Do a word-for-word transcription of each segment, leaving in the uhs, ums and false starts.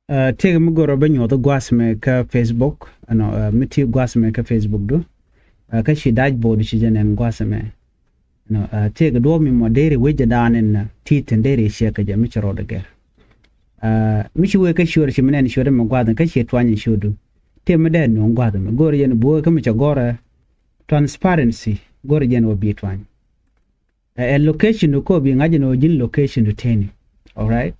Tëëkɛ mi görä bä nyuɔth gua̱a̱th mɛ kä Facebook ɛnɔ, mi ti gua̱a̱th mɛ kä Facebook du. Kä ci dashboard ci jɛ nɛn gua̱a̱th mɛ ɛnɔ, tëëkɛ duɔ̱ɔ̱p mi mɔ deri wec jɛ daan in ti thi̱n deri ciɛ kä jɛ mi ci rɔɔdɛ gɛr. Mi ci wee kä ciöör ci mi nɛn ciöör mɛ gua̱a̱th kä ci tuany ciöör du. Tëë mi dee nuɔ̱ŋ gua̱a̱th mɛ görä jɛ ni buɔ̱ɔ̱k kä mi cɛ gɔrɛ transparency görä jɛ ni wä bi tuany. Ɛ location du kɔ bi ŋa̱c ni wä ji̱n location du tëëni. Alright.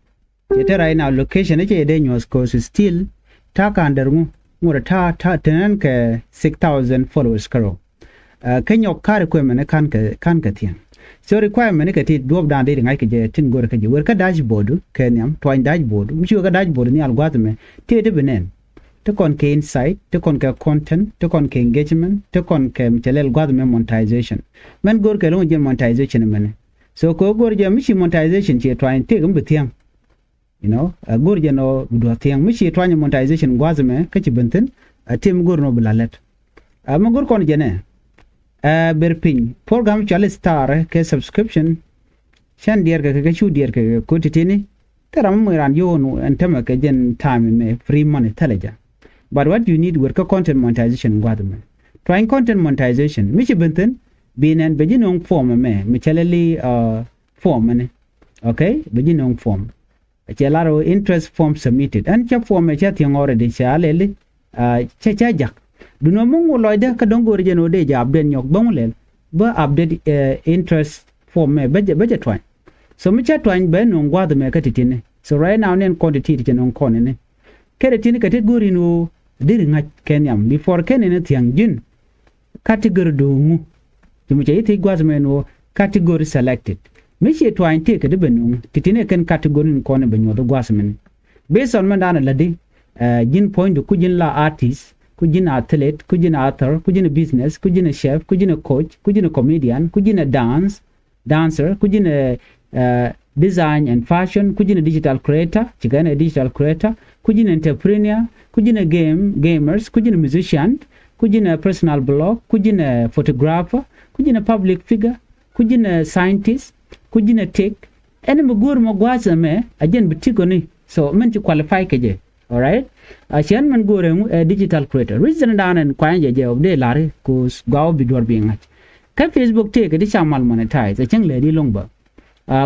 Cɛ te right now location cɛ yɛ dee nyuɔ̱th cause still ta̱a̱ ka̱n dɛr ŋu ŋurɛ ta̱a̱ ta̱a̱ tenɛn kɛ six thousand followers kärɔ. Kä nyɔk ka̱ requirement ka̱n kɛ ka̱n kɛ thi̱n. So requirement kɛ ti duɔ̱ɔ̱p da̱a̱n dee ri ŋa̱c kɛ jɛ tin go̱rɛ kä jɛ wer kä dashboard kɛ nhiam tuany dashboard mi ci wä kä dashboard nhial gua̱th mɛ ti ti bi nɛn. Ti kɔn kɛ insight, ti kɔn kɛ content, ti kɔn kɛ engagement, ti kɔn kɛ mi cɛ lɛl gua̱th mɛ monetization. Mɛn go̱r kɛ lo̱ŋ jɛ monetization mɛnɛ. So kɛ go̱r jɛ mi ci monetization ci tuany tëëk mi bi thia̱ŋ. You know, a go̱r jɛ nɔ bi duɔ̱th thia̱ŋ mi ci tuany monetization gua̱th mɛ kä ci ben thi̱n. A ti mi go̱r nɔ bi la lɛt. A mi go̱r kɔn jɛ nɛ. A ber piny program cuali star kɛ subscription. Cän diɛɛr kɛ kɛ cu diɛɛr kɛ kɛ ko̱ ti tini. Thil ram mi moc raan yio̱o̱n ɛn tämɛ kɛ jɛn time mɛ free money thilɛ jɛ. But what you need wer kä content monetization gua̱th mɛ. Tuany content monetization mi ci ben thi̱n. Bi nɛn bɛ ji̱ no̱o̱ŋ form mɛ mi cɛ lɛ li form mɛni. Okay, bɛ ji̱ no̱o̱ŋ form. Cɛ lar ɣöö interest form submitted ɛn cä form ɛ cä thiäŋ already cɛ a lɛli. Cä cä jak. Duno mi ŋu lɔcdä kä dɔ̱ŋ go̱o̱ri jɛn ɣöö dee jɛ update nyɔk bäŋ lɛl bä update interest form ɛ bä jɛ tuany. So mi cä tuany bɛ no̱o̱ŋ gua̱a̱th mɛ kä ti tini. So right now nɛn kɔn ti ti ti cɛ no̱o̱ŋ kɔn ini. Kɛ ti tini kɛ ti go̱o̱ri ni ɣöö deri ŋa̱c kɛ nhiam before kɛn ini thiäŋ ji̱n. Category duŋu. Ti mi cɛ yi thiec gua̱th mɛn wä category selected. Mi ci tuany tëëk kɛ di bɛ nuŋ ti tini kɛn category ni kɔn bɛ nyuɔth gua̱th mɛn. Based on mɛn da̱a̱n la di ji̱n puɔ̱nydu ku ji̱n la artist ku ji̱n athlete ku ji̱n author ku ji̱n business ku ji̱n chef ku ji̱n coach ku ji̱n comedian ku ji̱n dance dancer ku ji̱n design and fashion ku ji̱n digital creator ci kɛn digital creator ku ji̱n entrepreneur ku ji̱n game gamers ku ji̱n musician ku ji̱n personal blog ku ji̱n photographer ku ji̱n public figure ku ji̱n scientist ku ji̱n tech. Ɛn mi go̱o̱r mɔ gua̱a̱th ɛmɛ a jɛn bi tik ɔni so mɛn ci qualify kɛ jɛ. Alright. A ciɛn mɛn go̱o̱r ɛŋu ɛ digital creator reason dan ɛn kuany jɛ jɛ ɔ dee lari ku gua̱a̱ ɔ bi duɔr bi ŋa̱c. Kä Facebook tëëk di ca mal monetize a cäŋ lɛ di loŋ bä.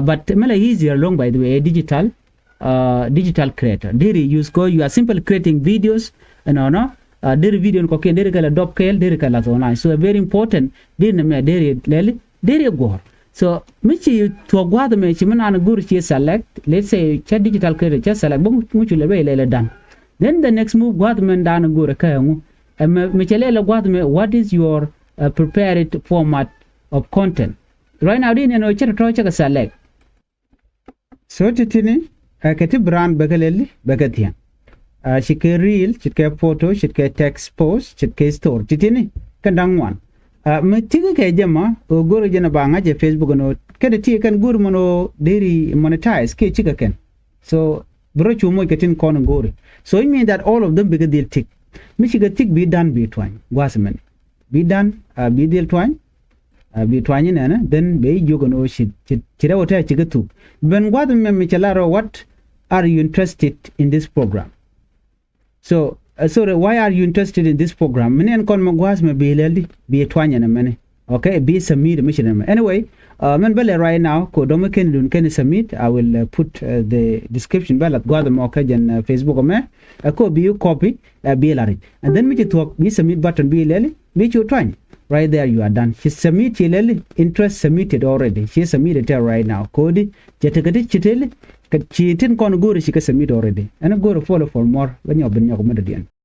But mɛ la easier loŋ by the way ɛ digital digital creator deri use ko you are simply creating videos. Ɛnɔnɔ deri video ni kɔkiɛn deri kɛ la dɔp kɛɛl deri kɛ la thon line so very important deri ni mɛ deri lɛli deri guɔr. So mi ci thuɔk gua̱th mɛ ci mi nan go̱r ci select let's say cɛ digital creator cɛ select bä ŋucu lɛ bɛ ilɛ lɛ dan. Then the next move gua̱th mɛ dan go̱r kä ŋu ɛmɛ mi cɛ lɛ lɛ gua̱th mɛ what is your prepared format of content. Right now di nɛn ɔ cɛ tɔ̱tɔ̱ cɛ kɛ select. So ti tini ɛ kɛ ti brand bɛ kɛ lɛli bɛ kɛ thia̱ŋ. Ci kɛ reel ci kɛ photo ci kɛ text post ci kɛ story ti tini kɛn da̱ŋ ŋuan. Mi ti kɛ kɛ jɛ ma ɣöö go̱ri jɛn ɛ ba ŋa̱c ɛ Facebook ɛn ɣöö kɛn ti ti kɛn go̱ri mɔn ɣöö deri monetize kiɛ cikɛ kɛn. So bi rɔ cu moc kɛ tin kɔn go̱ri. So it mean that all of them bikɛ dhil tik. Mi cikɛ tik bi dan bi tuany gua̱a̱th mɛn. Bi dan bi dhil tuany. Bi tuany inɛnɛ then bɛ i̱ jiök ɛn ɣöö ci ci rɛw tɛ cikɛ thuk. Ben gua̱th mɛ mi cɛ lar rɔ what are you interested in this program? So sorry why are you interested in this program? Mi ni ɛn kɔn mɛ gua̱a̱th mɛ bi lɛl di bi tuany ɛn ɛmɛni. Okay bi submit mi ci nɛmɛ anyway. Mɛn bä lɛ right now ko dɔmi kɛn dun kɛn submit I will put the description bä lath gua̱th mɔ kɛ jɛn Facebook mɛ. Ɛ ko bi copy ɛ bi lari and then mi ci thuɔk bi submit button bi lɛli bi cu tuany. Right there you are done. Ci submit ci lɛli interest submitted already ci submitted tɛ right now kodi cɛ tekɛ ti ci teli. Ci tin kɔn go̱ri ci kɛ submit already ɛn go̱ri follow for more bä nyɔk bin nyɔk mi dɔ̱diɛn.